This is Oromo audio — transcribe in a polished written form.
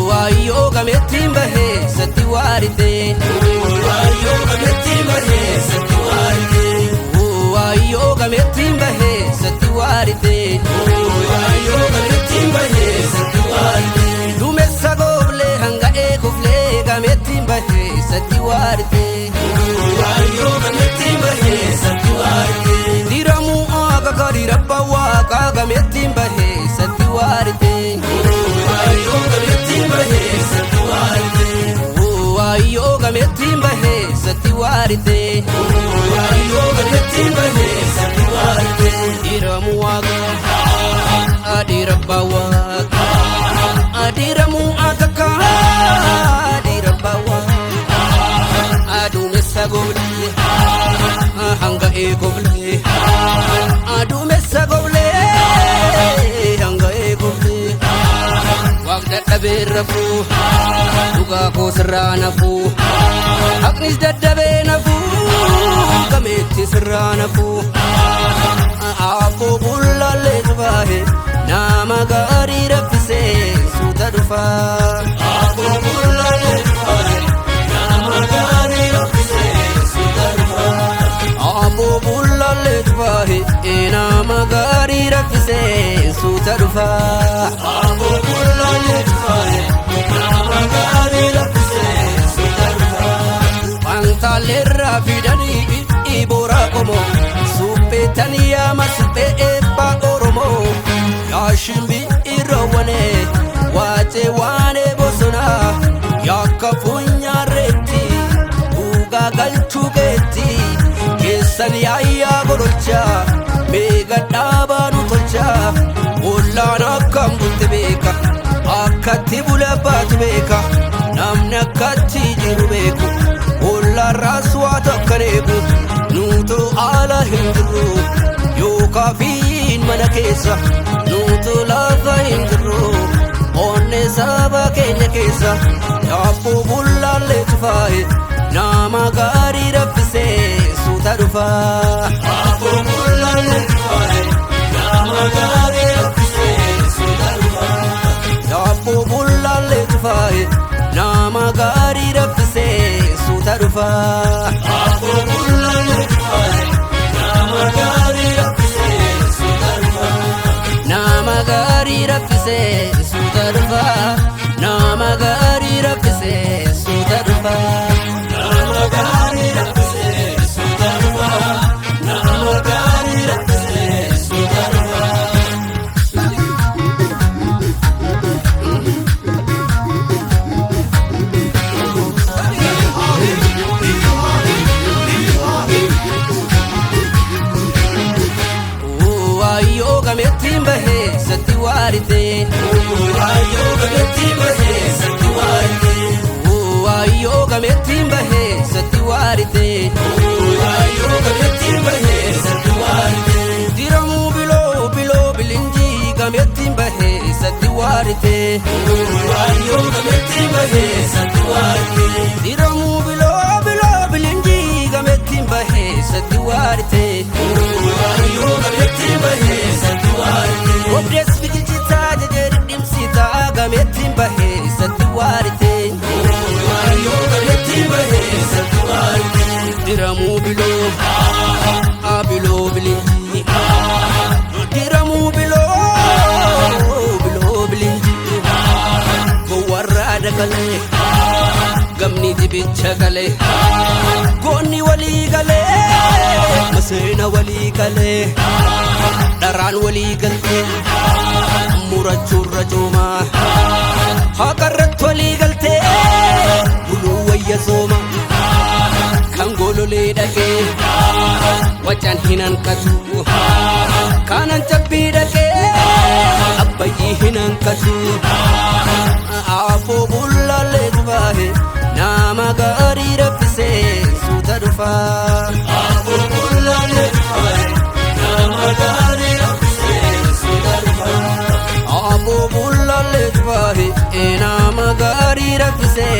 Wayyoo gameettiin bahee satti waarite. Wayyoo gameettiin bahee satti waarite. Wayyoo gameettiin bahee satti waarite. Wayyoo gameettiin bahee satti waarite. Duumessa gooblee hanga eeguflee gameettiin bahee satti waarite. Wayyoo gameettiin bahee satti waarite. Diramuu aaga gadi rabba waaqa gameettiin bahee satti waarite. Wayyoo gameettiin bahee satti waarite. Wayyoo gameettiin bahee satti waarite. Wayyoo gameettiin bahee satti waarite. Diramuu aaga adirabba waaqa. Adiramuu aaga adirabba waaqa. Aduumessa gooblee hanga eegoflee. Aduumessa gooblee hanga eegoflee. Waaq dadhabee rafuu dhugaa koo sirraa nafuu. Haqnis daddabee nafuu gameetti sirraa nafuu. Abboo bullaallee dhufaahe nama gaarii raffisee suuta dhufaa. Abboo bullaallee dhufaahe nama gaarii raffisee suuta dhufaa. Abboo bullaallee dhufaahe nama gaarii raffisee suuta dhufaa. Abboo bullaallee dhufaahe nama gaarii raffisee suuta dhufaa. Fantaalleerraa fidanii boora qomoo supheetanii yaama suphee eebbaa Oromoo yaashimbi irrawwanee waacee waanee bosonaa yakka funyaareetti dhugaa galchuu keetti keessan yaayyaa gololchaa meeqa dhaabaa nu tolchaa ollaan akkam bulte beeka akkatti bula baatu beeka namni akkatti jiru beeku ollaarraas waa takkan eegu nuutu ala hin jirru yookaa fiin mana keessa nuutu lafa hin jirru onne saba keenya keessa yaabboo bullaallee tufaaye nama gaarii raffisee suuta dhufaa. Yaabboo bullaallee tufaaye nama gaarii raffisee suuta dhufaa. Yaabboo bullaallee tufaaye nama gaarii raffisee suuta dhufaa. Yaabboo bullaallee tufaaye nama gaarii raffisee suuta dhufaa. Nama gaarii raffisee suuta dhufaa. Nama gaarii raffisee suuta dhufaa. Nama gaarii raffisee suuta dhufaa. Nama gaarii raffisee suuta dhufaa. Wayyoo gameettiin bahee satti waarite. Wayyoo gameettiin bahee satti waarite. Wayyoo gameettiin bahee satti waarite. Wayyoo gameettiin bahee satti waarite. Diramuu biloo biloo bilinjii gameettiin bahee satti waarite. Wayyoo gameettiin bahee satti waarite. Diramuu biloo biloo bilinjii gameettiin bahee satti waarite. Wayyoo gameettiin bahee satti waarite. Obdees biqilchitaa jajee dhimsitaa gameettiin bahee satti waarite. Wayyoo gameettiin bahee satti waarite. Diramuu biloo biloo bilinjii. Diramuu biloo biloo bilinjii. Gowwarraa dagalee gamni dibicha galee goonni walii galee maseena walii galee dharaan walii galtee murachuurra coomaa haqarratti walii galtee buluu wayya sooma kan gololee dhaqee wacaan hin hanqatu kanan cabbii dhaqee abbayyii hin hanqatu. Abboo bullaallee dhufaahe nama gaarii raffisee suuta dhufaa. Abboo bullaallee dhufaahe nama gaarii. Nama gaarii raffise.